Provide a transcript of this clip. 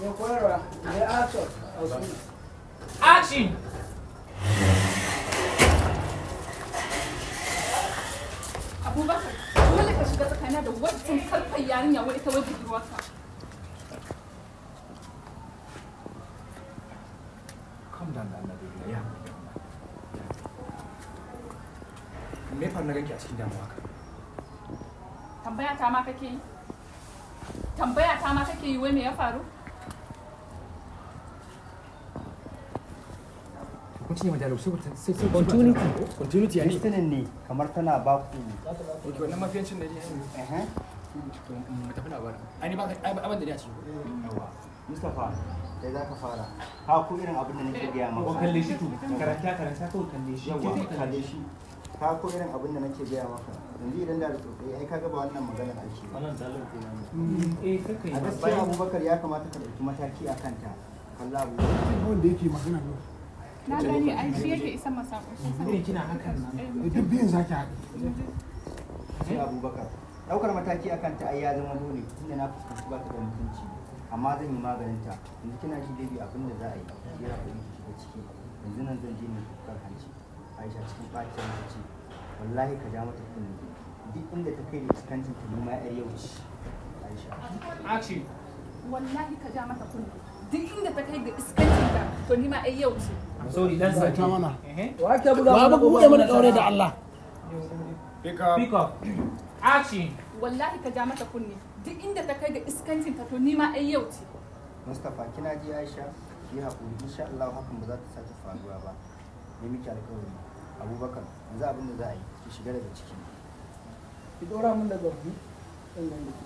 Mai koyarwa mai action. Action! Abubakar, dole ka shiga tsakanina da wancan karfar yarinya wai ita wai budurwarka. Calm down da Allah baby, ya haƙuri da Allah. Me faru na ganki a cikin damuwa haka? Tambaya ta ma kake yi? Tambaya ta ma kake yi wai me ya faru? Kun cinye dialogue sai sai Continuity. Continuity ya ne? Listening ne kamar tana ba ku. Okay, wannan mafiyancin da ne. Eh. To mu tafi labarin. Ai ni ba ai ban da ni a ciki. Yawa. Mustapha, kai za ka fara. Ha ko irin abin da nake gaya maka. Kalle shi to. Karanta karanta kawai kalle shi. Yawa, kalle shi. Ka ko irin abin da nake gaya maka. Yanzu idan da tsotsai ai kaga ba wannan maganar ake ba. Wannan dialogue ɗina ne. Eh, kaka yi. A gaskiya Abubakar ya kamata ka ɗauki mataki a kanta. Kalla Abubakar. Wanda yake magana ne. Na gani ai shi yake isan masa sako shi yasa. Irin kina hakan nan. Duk biyun zaki haɗu. Sai Abubakar. Ɗaukar mataki a kanta ai ya zama dole tunda na fuskanci ba ta da mutunci. Amma zan yi maganin ta. Yanzu kina ji baby abin da za a yi. Ki haƙuri ki shiga ciki. Yanzu nan zan je ne tufkar hanci. Aisha cikin ɓacin rai ta ce wallahi ka ja mata kunne. Duk inda ta kai da iskancin ta nima 'yar yau ce. Aisha. Action! Wallahi ka ja mata kunne. Duk inda ta kai ga iskancin ta to ni ma ai yau ce. Sorry, dan sake. Ta mana. Eh. Wa ke buga Wa ba ku buɗe mana ɗaure da Allah. Pick up. Pick up. Action! Wallahi ka ja mata kunne. Duk inda ta kai ga iskancin ta to ni ma ai yau ce. Mustapha kina ji Aisha ki haƙuri insha Allah hakan ba za ta sake faruwa ba. Ni miki alƙawari. Abubakar yanzu abin da za a yi ki shiga daga ciki. Ki dora mun daga biyu. Ɗin nan da ke.